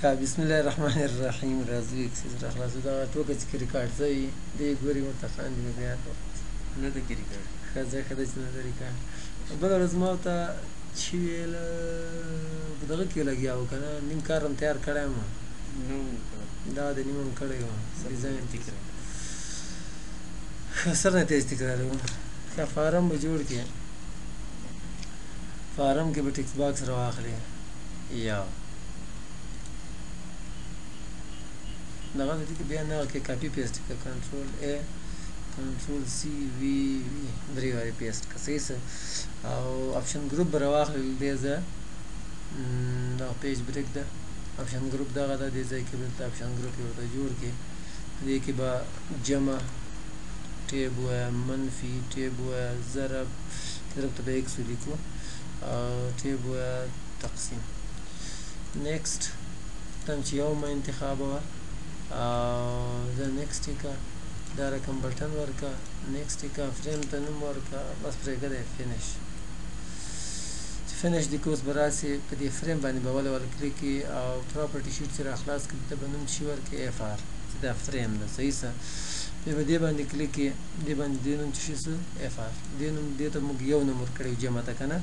ښه، بسم الله الرحمن الرحیم. راځو اکسس را خلاصو. دا ټوکه چې ریکارډ سوي دی ګوري ورته خاندي به بیا. نه ده کې ریکارډ. ښه ځه، ښه ده چې نه ده ریکارډ. بله ورځ ما ورته چې ویل په دغه کې لګیا و که نه، نیم کار هم تیار کړی یم. نو دا د نیم هم کړی و ډیزاین. ښه، سر نه تیز تکراروم. ښه، فارم به جوړ کړې، فارم کې به ټیکس باکس راواخلې. یو دغه دې کې بیا نه کې کاپي پیسټ کړه، کنټرول ای کنټرول سی وی وی، درې وارې پیسټ کړه. صحیح څه او اپشن ګروپ به راواخلې دې ځای. دا پیج بریک ده، اپشن ګروپ دغه ده. دې ځای کې به دلته اپشن ګروپ یې ورته جوړ کړې. دې کې به جمع ټیب ووایه، منفي ټیب ووایه، ضرب، ضرب ته به ایکس ولیکو، او ټیب ووایه تقسیم. نیکسټ تم چې یو مه انتخابوه او زه نیکسټ یې که، دا رقم بټن ورکه، نیکسټ یې که، فریم ته نوم ورکه، بس پرېږده دی فینش. چې فینش دې که اوس به راسې په دې فریم باندې به ول ول کلیک کړې او پراپرټي شیټ چې راخلاص کړي ته به نوم چی ورکړې، اف آر، چې دا فریم ده. صحیح څه بیا به دې باندې کلیک کړې، دې باندې دې نوم چې شي څه اف آر، دې نوم دې ته موږ یو نوم ورکړی جمع ته که نه،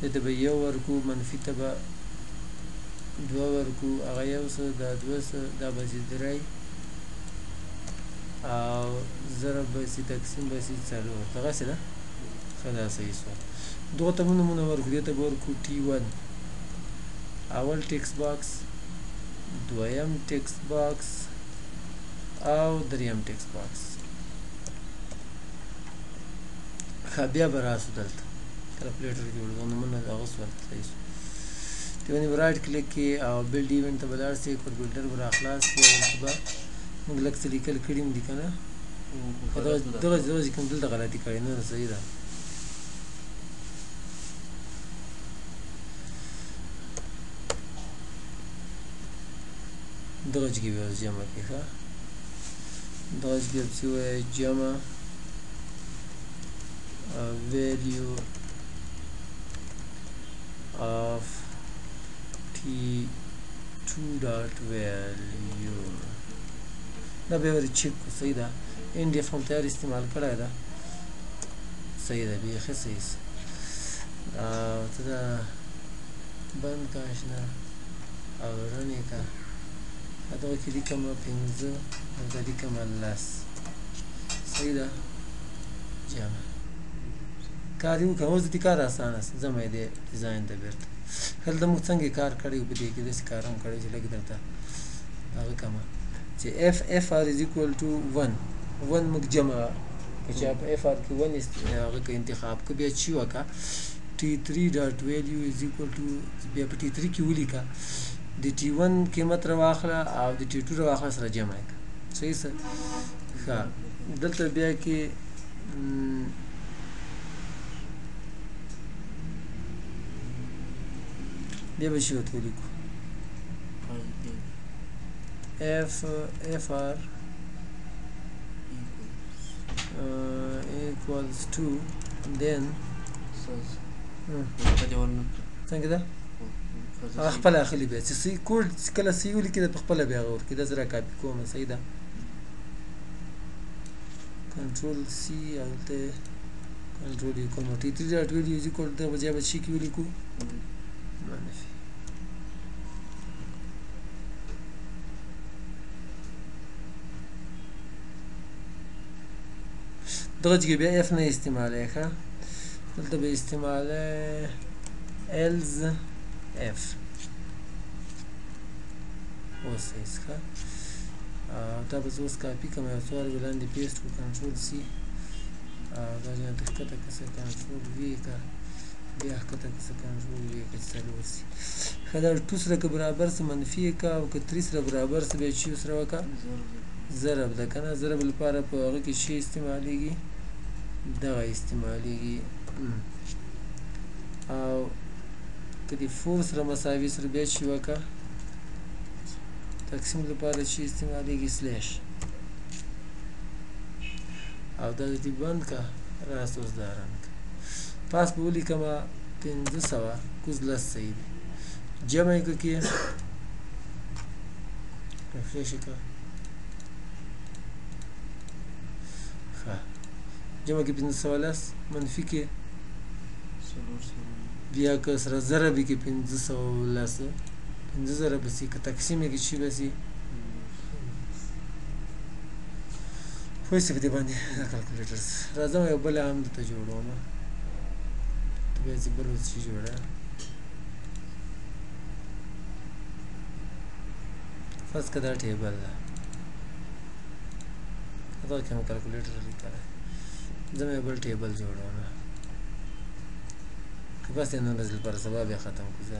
دې ته به یو ورکو، منفي ته به دوه ورکو، هغه یو څه، دا دوه څه، دا به سي درې، او ضرب به سي تقسیم به سي څلور. دغسې ده. ښه، دا صحیح سوه. دغو ته به نومونه ورکړو. دې ته به ورکړو ټي ون، اول ټیکس باکس، دویم ټیکس باکس او دریم ټیکس باکس. ښه، بیا به راسو دلته کلکولیټر جوړو، نومونه دغه سول. صحیح سو. دې باندې به رایټ کلیک کړې او بلډ ایونټ ته به لاړ سې، کوډ بلډر به راخلاص کړې او دلته به موږ لږ څه لیکل کړي هم دي که نه. دغه دغه چې کوم دلته غلطي کړې نه، صحیح ده. دغه چې به اوس جمع کړې. ښه، دغه چې به څه وایي، جمع value of t2 dot value. دا به ور چک کو. صحیح ده. ان ډي اف هم تیار استعمال کړی ده. صحیح ده، بیخي صحیح. او ته دا بند که اشنا او رن یې که. دغه کې لیکم پنځه، دلته لیکم لس. صحیح ده. جمع کار یې وکړه. اوس د دې کار اسانه سي. ځمه یې دې ډیزاین ته بېرته. دلته موږ څنګه کار کړی په دې کې، داسې کار هم کړی چې لږ درته هغه کمه چې اف اف آر از ایکوال ټو 1 1 موږ جمع که چې په اف آر کې 1 هغه که انتخاب که بیا چی وکړه ټي 3 ډاټ ویلیو از ایکوال ټو، بیا په ټي 3 کې ولیکه د ټي 1 قیمت راواخله او د ټي 2 راواخله سره جمع یې کړه. صحیح څه. ښه، دلته بیا کې بیا به شي ورته ولیکو اف اف آر equals to then څنګه ده؟ هغه خپله اخلي بیا چې صحیح کوډ کله صحیح ولیکي دا په خپله بیا هغه ورکړي. دا زه را کاپي کوم. صحیح ده. کنټرول سی او دلته کنټرول یې کوم. ټي 3 ډاټ ویلیو از ایکوال دغه ځای به شي کې ولیکو منفي. دغه چې بیا اف نه استعمالوي. ښه، دلته به استعمالوي ایلز اف. اوس صحیح. ښه، دا به زه اوس کاپي کړم، یو څو وارې به لاندې پیسټ کړو، کنټرول سی، او دا ځای ته ښکته کړه، کنټرول وي کړه، بیا ښکته کړه، کنټرول وي کړه چې څلور سي. ښه، دا ټو سره که برابر سه منفي یې کړه، او که تري سره برابر سه بیا چې سره وکړه ضرب ده که نه. ضرب لپاره په هغه کې شی استعمالیږي، دغه استعمالیږي. او که د فور سره مساوي سره بیا چې وکړه تقسیم لپاره چې استعمالیږي سلیش. او دا دې بند که راست اوس دا رن که. پاس به ولیکم 500 کوز لس. صحیح دی. جمع یې که کې Refresh کړه. ښه، جمع کې 510، منفي کې بیا که سره ضرب کې 510، 5000 به سي، که تقسیم کې چی به سي؟ پوه سې په دې باندې دا calculators. راځم یو بل هم درته جوړوم، ته بیا چې بل اوس چی جوړه. فرض که دا table ده، دغه کې مې calculator لیکلی، زه مې یو بل table جوړوم، که بس دی نن ورځې لپاره، سبا بیا ختم کړو. زه